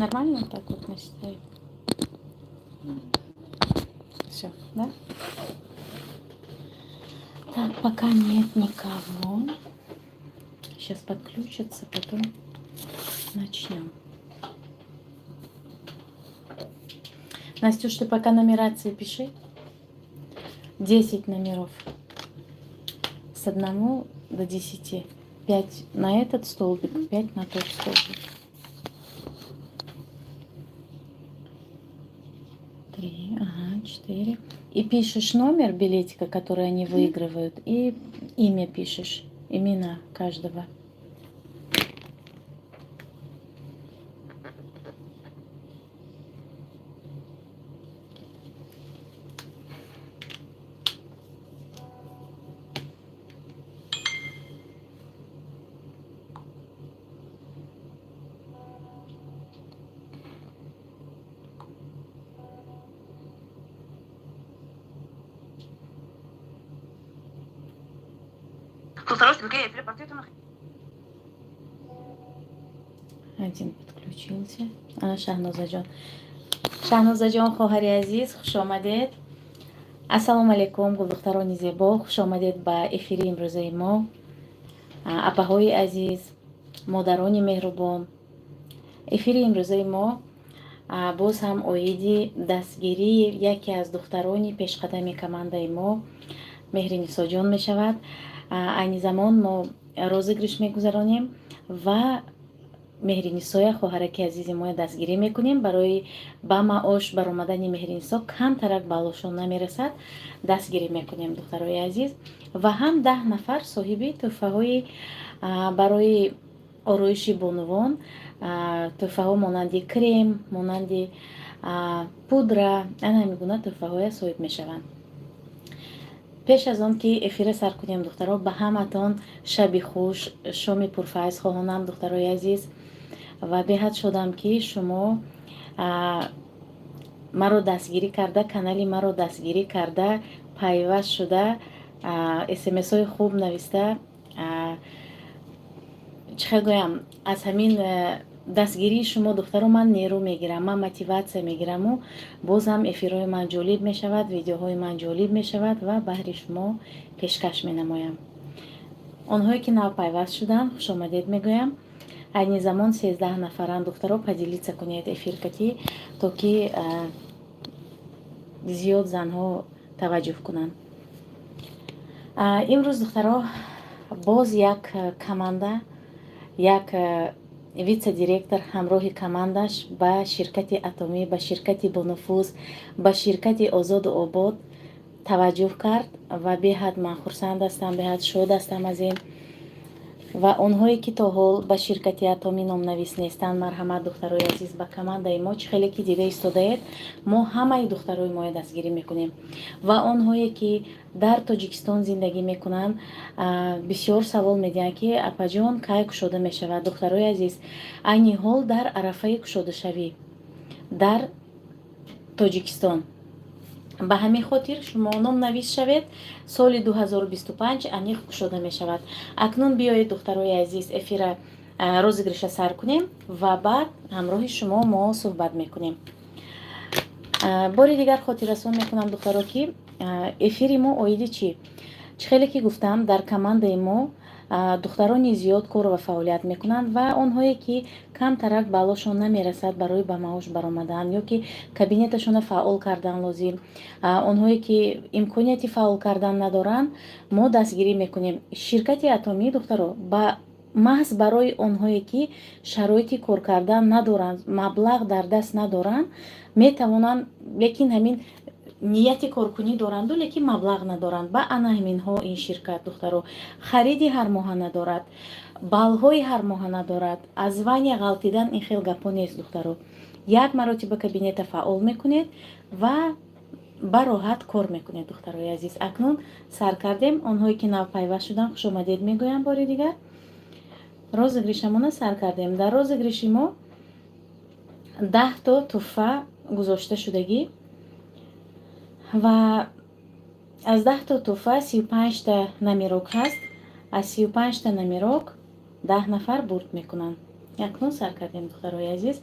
Нормально так вот мы стоим? Все, да? Так, пока нет никого. Сейчас подключатся, потом начнем. Настюш, ты пока нумерации пиши. 10 номеров. С 1 до 10. Пять на этот столбик, пять на тот столбик. Три, ага, четыре. И пишешь номер билетика, который они выигрывают, и имя пишешь, имена каждого. Один подключился. А, Шаҳнозаҷон. Шаҳнозаҷон, хоҳари азиз, хуш омадед. Ассалому алайкум, гулдухтарони зебо, хуш омадед ба эфири имрӯзаи мо. Апаҳои азиз, модарони меҳрубон. Эфири имрӯзаи мо боз ҳам оиди дастгирии яке аз духтарони пешқадами командаи мо Меҳринисоҷон мешавад. Айни замон мо розыгрыш мегузаронем ва Меҳринисоя, хоҳараки азизи моя, дастгирӣ мекунем. Барои ба маош баромадани Меҳринисо камтарак баллошон намерасад, дастгирӣ мекунем, духтарои азиз. Ва ҳам 10 нафар соҳиби тӯҳфаҳои барои ороиши бонувон, тӯҳфаҳо монанди крем, монанди пудра, ана ҳамин гуна тӯҳфаҳоя соҳиб мешаванд. Пеш аз он ки эфира сар кунем, духтаро, ба ҳаматон шаби хуш, шоми пурфайз хоҳонам, духтарои азиз. Ва беҳад шодам, ки шумо маро дастгирӣ карда, канали маро дастгирӣ карда, пайваст шуда, смсҳои хуб нависта. Чӣ хел гӯям, аз ҳамин дастгирии шумо, духтаро, ман нерӯ мегирам, ман мотиватсия мегираму боз ҳам эфирҳои ман ҷолиб мешавад, видеоҳои ман ҷолиб мешавад ва баҳри шумо пешкаш менамоям. Онҳое ки нав пайваст шуданд, хушомадед мегӯям. Айни замон 13 нафаранд. Духтаро, поделиться кунед эфиркати, то ки зиёд занҳо таваҷҷӯҳ кунанд. Имрӯз, духтаро, боз як команда, як вице-директор ҳамроҳи командаш ба ширкати Атомӣ, ба ширкати бонуфуз, ба ширкати озоду обод таваҷҷӯҳ кард ва беҳад ман хурсанд ҳастам, беҳад шод ҳастам аз ин. Ва онҳое ки то ҳол ба ширкати Атомӣ номнавис нестанд, марҳамат, духтарои азиз, ба командаи мо. Чӣ хеле ки дида истодаед, мо ҳамаи духтарои моя дастгирӣ мекунем. Ва онҳое ки дар Тоҷикистон зиндагӣ мекунанд, бисёр савол медиҳанд, ки апаҷон, кай кушода мешавад? Духтарои азиз, айни ҳол дар арафаи кушодашавӣ дар Тоҷикистон. Ба ҳамин хотир шумо номнавис шавед, соли 2025 аниқ кушода мешавад. Акнун биёед, духтарои азиз, эфира, розыгрыша сар кунем ва баъд ҳамроҳи шумо мо суҳбат мекунем. Бори дигар хотиррасон мекунам, духтаро, ки эфири мо оиди чӣ? Чӣ хеле ки гуфтам, дар командаи мо духтарони зиёд кор ва фаъолият мекунанд ва онҳое ки камтарак баллошон намерасад барои ба маош баромадан ё ки кабинеташонро фаъол кардан лозим, онҳое ки имконияти фаъол кардан надоранд, мо дастгирӣ мекунем. Ширкати Атомӣ, духтаро, ба маҳз барои онҳое ки шароити кор кардан надоранд, маблағ дар даст надоранд, метавонанд, лекин ҳамин нияти коркунӣ доранду, лекин маблағ надоранд, ба ана ҳаминҳо ин ширкат, духтаро, хариди ҳармоҳа надорад, баллҳои ҳармоҳа надорад, аз звания ғалтидан, ин хел гапҳо нест, духтаро. Як маротиба кабинета фаъол мекунед ва ба роҳат кор мекунед, духтарои азиз. Акнун сар кардем. Онҳое ки нав пайваст шуданд, хушомадед мегӯям бори дигар. Розыгрышамона сар кардем. Дар розыгрыши мо 10 то туҳфа гузошта шудагӣ ва аз 10 то туҳфа 35-та номерок ҳаст. Аз 35-та номерок 10 нафар бурд мекунанд. Акнун сар кардем, духтарои азиз.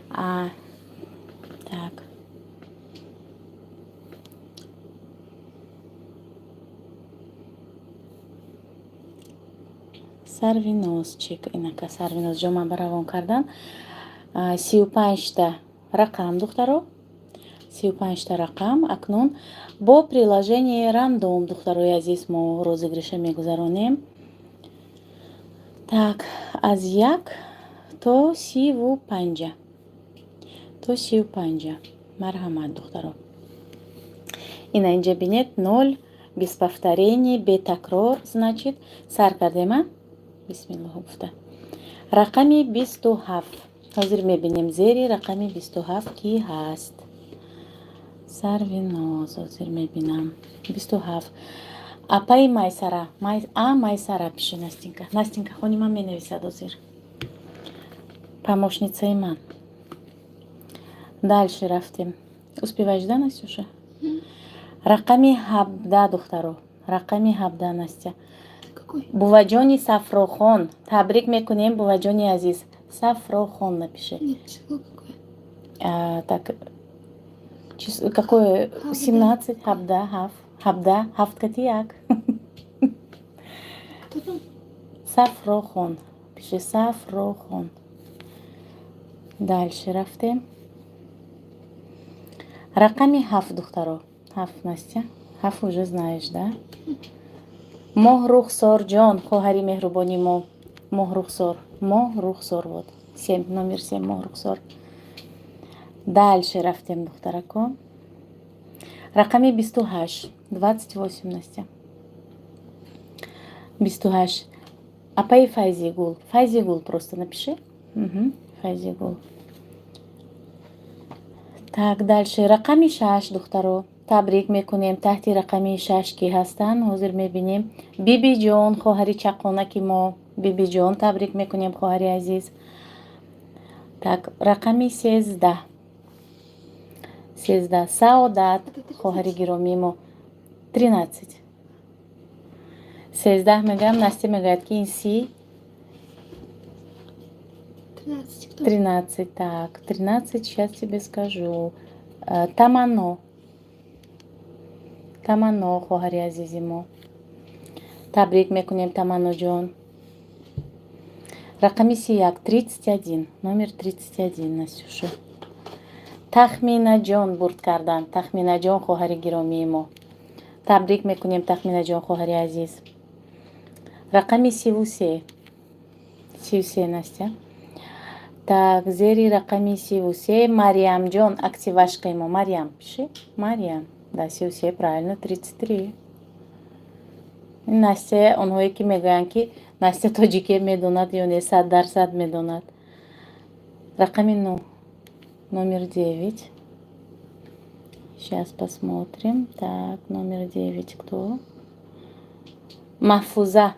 Так, Сарвиноз чек, инака Сарвиноз ҷо ман равон кардан. 35-та рақам, духтаро, 35-та рақам. Акнун бо приложение рандом, духтарои азиз, мо розыгрыша мегузаронем. Так, аз 1 то 35-а, то 35-а. Марҳамат, духтаро. Ина инҷа бинед, ноль, без повторений, бетакрор. Значит, сар кардема, бисмиллоҳ гуфта. Рақами 27. Ҳозир мебинем, зери рақами 27 кӣ ҳаст. Сарвиноз, ҳозир мебинам. 27, апаи Майсара. А, Майсара пиши. Настенька, Настенька, хони, ман менависад ҳозир, помощницаи ман. Дальше рафтем. Успеваешь, да, Настюша? Рақами 17, духтаро, рақами 17, Настя. Буваҷони Сафрохон, табрик мекунем, буваҷони азиз. Сафрохон напиши. Так, какое? 17, 17, ҳафт, 17, ҳафт кати як. Сафрохон пиши, Сафрохон. Дальше рафтем. Рақами 7, духтаро, 7. Настя, 7 уже знаешь, да? Моҳрухсорҷон, хоҳари меҳрубони мо, Моҳрухсор, Моҳрухсор, вот, семь, номер 7, Моҳрухсор. Дальше рафтем, духтарако. Рақами 28, 28, Настя, 28. Апаи Файзигул, Файзигул просто напиши. Файзигул. Так, дальше рақами 6, духтаро, табрик мекунем. Таҳти рақами 6 кӣ ҳастанд, ҳозир мебинем. Бибиҷон, хоҳари чаққонаки мо, Бибиҷон, табрик мекунем, хоҳари азиз. Так, рақами 13, 13, Саодат, хоҳари гиромии мо. 13, 13 мегӯям, Настя мегӯяд, ки ин си. 13. Так, 13, сейчас тебе скажу. Таманно, Таманно, хоҳари азизи мо, табрик мекунем, Таманноҷон. Рақами 31, 31, номер 31, Настюша. Тахминаҷон бурд карданд. Тахминаҷон, хоҳари гиромии мо, табрик мекунем, Тахминаҷон, хоҳари азиз. Рақами 33, 33, Настя. Так, зери рақами 33 Мариямҷон, активашкаи мо. Мариям пиши, Мариям. Да, 33, правильно, 33. Настя, онҳое ки мегӯянд, ки Настя тоҷике медонад ё не, 100% медонад. Рақами 9, номер 9. Сейчас посмотрим. Так, номер 9 кто? Маҳфуза,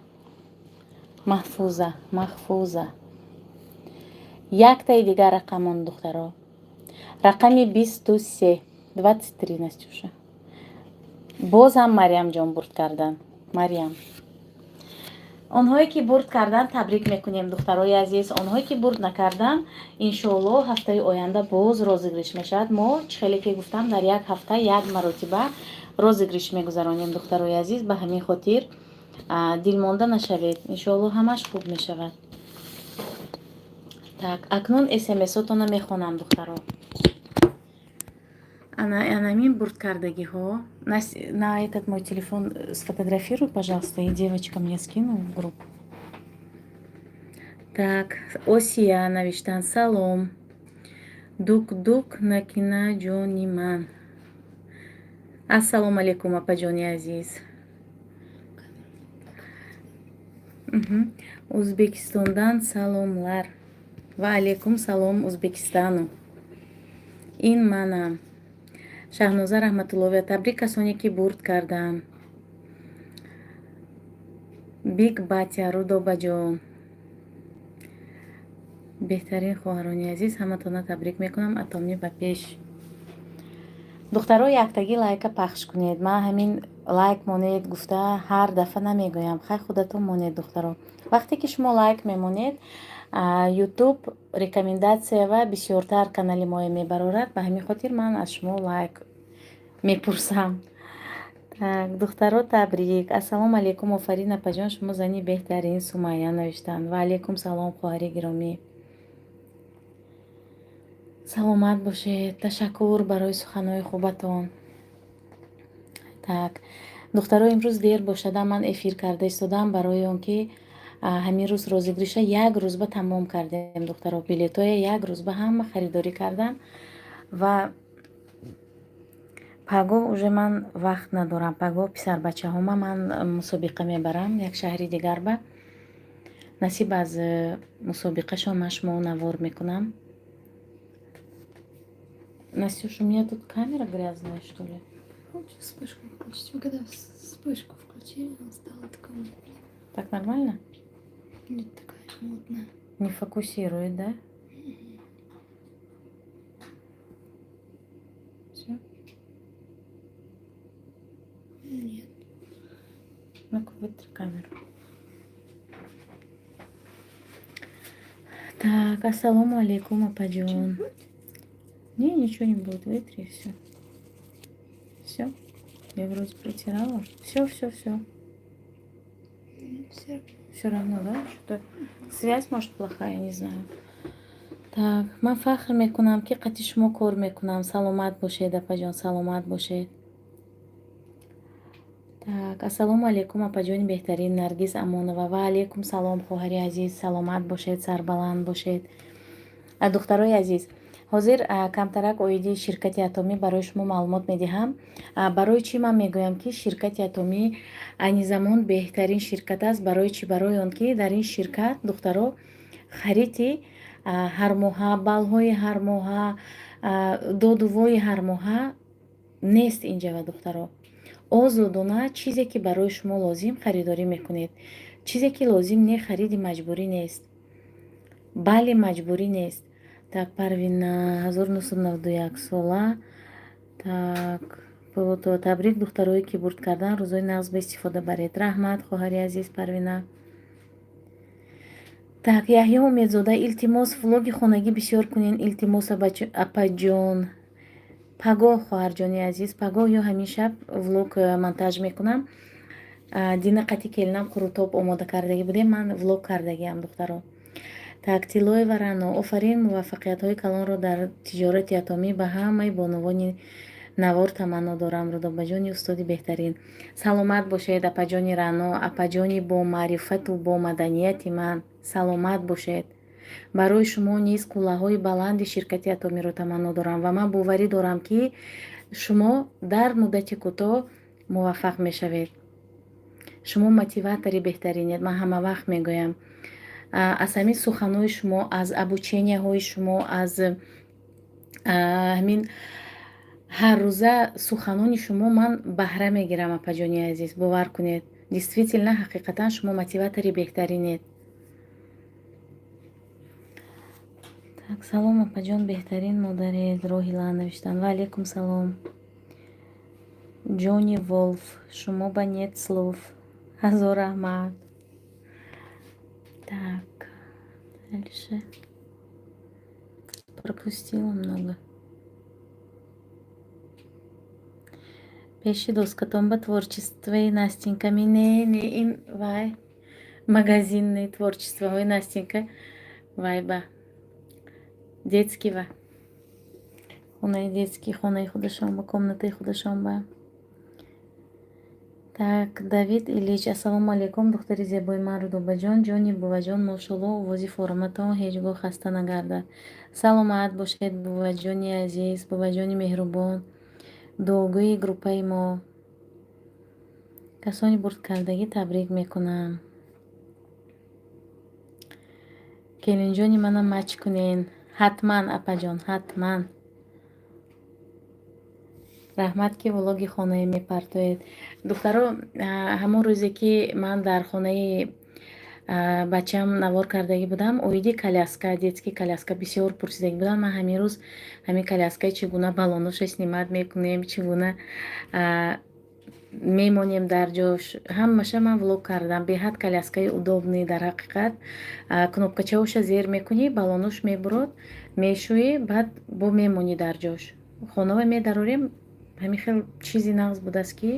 Маҳфуза, Маҳфуза. Яктаи дигар рақамон, духтаро, рақами 23, 23, Настюша. Боз ҳам Мариямҷон бурд карданд. Мариям. Онҳое ки бурд карданд, табрик мекунем, духтарои азиз. Онҳое ки бурд накарданд, иншоалло, ҳафтаи оянда боз розыгрыш мешавад. Мо, чӣ хеле ки гуфтам, дар як ҳафта як маротиба розыгрыш мегузаронем, духтарои азиз. Ба ҳамин хотир дилмонда нашавед, иншоалло, ҳамаш хуб мешавад. Так, акнун смсотона мехонам, духтаро. Анамин бурдкардагиҳо на этот мой телефон сфотографируй, пожалуйста, и девочкам я скину в группу. Так, Осия навиштан: «Салом, дук дук накина, ҷони ман». Ассалому алайкум, апаҷони азиз. Ӯзбекистондан саломлар. Ва алайкум салом Ӯзбекистану. Ин манам, Шаҳноза Раҳматуллоева. Табрик касоне ки бурд карданд. Биг Батя, Рудобаҷон, беҳтарин хоҳарони азиз, ҳаматона табрик мекунам. Атомӣ ба пеш. Духтаро, яктагӣ лайка пахш кунед. Ман ҳамин лайк монед гуфта ҳар дафъа намегӯям. Хай, худатон монед, духтаро. Вақте ки шумо лайк мемонед, Ютуб рекомендация ва бисёртар канали моя мебарорад. Ба ҳамин хотир ман аз шумо лайк мепурсам. Так, духтаро, табрик. Ассалому алайкум, офарин, апаҷон, шумо зани беҳтарин, Сумайя навиштанд. Ва алайкум салом, хоҳари гиромӣ. Саломат бошед, ташаккур барои суханҳои хубатон. Так, духтаро, имрӯз дер бошада ман эфир карда истодам, барои он ки ҳамин рӯз розыгрыш а як рӯзба тамом кардем, духтаро. Билетҳое як рӯзба ҳама харидорӣ кардам ва пагоҳ уже ман вақт надорам. Пагоҳ писарбачаҳома ман мусобиқа мебарам як шаҳри дигарба. Насиб, аз мусобиқашон ман шуморо навор мекунам. Настюш, у меня тут камера грязная, что ли? Лучше вспышку включить. Вы когда вспышку включили, она стала такая мутная. Так нормально? Нет, такая мутная. Не фокусирует, да? Все? Нет. Ну-ка, вытри камеру. Так, ассалому алейкум, апаҷон. Не, ничего не будет. Вытри, все. Все. Я вроде протирала. Все, все, все. Все. Все равно, да? Что-то связь, может, плохая, не знаю. Так, ман фахр мекунам, ки қати шумо кор мекунам. Саломат бошед, апаҷон, саломат бошед. Так, ассалому алейкум, апаҷони беҳтарин, Наргиз Амонова. Ва алейкум салом, хоҳари азиз, саломат бошед, сарбаланд бошед. Духтарои азиз, ҳозир камтарак оиди ширкати Атомӣ барои шумо маълумот медиҳам. Барои чӣ ман мегӯям, ки ширкати Атомӣ айни замон беҳтарин ширкат аст? Барои чӣ? Барои он ки дар ин ширкат, духтаро, хариди ҳармоҳа, баллҳои ҳармоҳа, додувои ҳармоҳа нест инҷава, духтаро. Озодона чизе ки барои шумо лозим, харидорӣ мекунед. Чизе ки лозим не, хариди маҷбурӣ нест, бале, маҷбурӣ нест. Так, Парвина, 1991 сола. Так, табрик, духтарое ки бурд кардан, рӯзои нағз ба истифода баред. Раҳмат, хоҳари азиз Парвина. Так, Яҳё Умедзода: илтимос, влоги хонагӣ бисёр кунен, илтимос, апаҷон. Пагоҳ, хоҳарҷони азиз, пагоҳ ё ҳамин шаб влог монтаж мекунам. Дина қати келинам қурутоб омода кардагӣ будем, ман влог кардагиам, духтаро. Так, Тиллоева Рано: офарин, муваффақиятҳои калонро дар тиҷорати Атомӣ ба ҳамаи бонувони навор таманно дорам, Рудобаҷони устоди беҳтарин. Саломат бошед, апаҷони Рано, апаҷони бомаърифату бомаданияти ман, саломат бошед. Барои шумо низ қуллаҳои баланди ширкати Атомиро таманно дорам ва ман боварӣ дорам, ки шумо дар муддати кӯтоҳ муваффақ мешавед. Шумо мотиватори беҳтаринед. Ман ҳама вақт мегӯям, аз ҳамин суханҳои шумо, аз обучения ҳои шумо, аз ҳамин ҳаррӯза суханони шумо ман баҳра мегирам, апаҷони азиз, бовар кунед. Действительно, ҳақиқатан шумо мотиватори беҳтаринед. Так, салом, апаҷон, беҳтарин модаред, Роҳила навиштанд. Ва алейкум салом. Ҷони Волф: шумо ба нет слов, ҳазор раҳмат. Так, дальше пропустила много. Пеши доскатон ба творчество и Настеньками. Не, не, ин вай магазинный творчество ҳои Настенька, вай ба детский ва хонаи детский, хонаи худашон ба, комнатаи худашон ба. Так, Давид Ильич: ассалому алайкум, духтари зебои ман Рудобаҷон, ҷони буваҷон, мошолло, овози фораматон ҳеҷ гоҳ хаста нагардад. Саломат бошед, буваҷони азиз, буваҷони меҳрубон, дуогӯи группаи мо. Касони бурдкардагӣ табрик мекунам. Келинҷони манам мач кунен. Ҳатман, апаҷон, ҳатман. Раҳмат, ки влоги хонаи мепартоед. Духтаро, ҳамон рӯзе ки ман дар хонаи Бачам навор кардагӣ будам оиди коляска, детский коляска. Бисёр пурсидагӣ будам. Ман ҳамин рӯз ҳамин коляскаи чӣ гуна баллоноша снимать мекунем, чӣ гуна мемонем дар ҷош, ҳамаша ман влог кардам. Беҳад коляскаи удобный дар ҳақиқат. Кнопкачаоша зер мекунӣ, баллонош мебурод, мешӯӣ, баъд бо мемонӣ дар ҷош. Хонава медарорем, ҳамин хел чизи нағз будааст, ки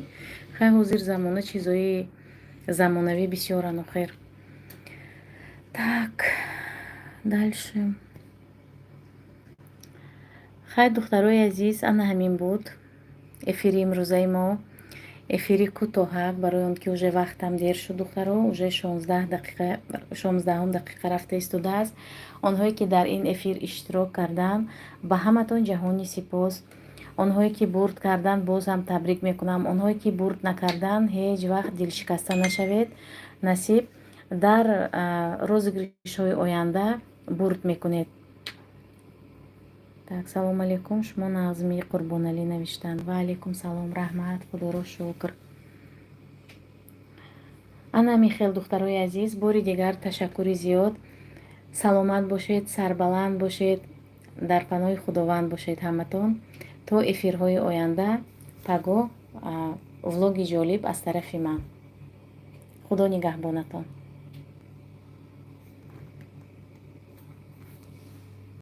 хай, ҳозир замона чизои замонавӣ бисёранд охир. Так, дальше. Хай, духтарои азиз, ана ҳамин буд эфири имрӯзаи мо. Эфири кӯтоҳак, барои он ки уже вақтам дер шуд, духтаро, уже 16 дақиқа, 16-ум дақиқа рафта истодааст. Онҳое, ки дар ин эфир иштирок карданд, ба ҳаматон ҷаҳони сипос. Онҳое, ки бурд карданд, боз ҳам табрик мекунам. Онҳое, ки бурд накарданд, ҳеҷ вақт дилшикаста нашавед. Насиб, дар розыгрышҳои оянда бурд мекунед. Так, салом алейкум, шумо Нағзмии Қурбоналӣ, навиштанд. Ва алейкум салом, раҳмат, худоро шукр. Ана михел, духтарои азиз, бори дигар ташаккури зиёд. Саломат бошед, сарбаланд бошед, дар паноҳи Худованд бошед ҳаматон. То эфирҳои оянда, пагоҳ влоги ҷолиб аз тарафи ман. Худо нигаҳбонатон.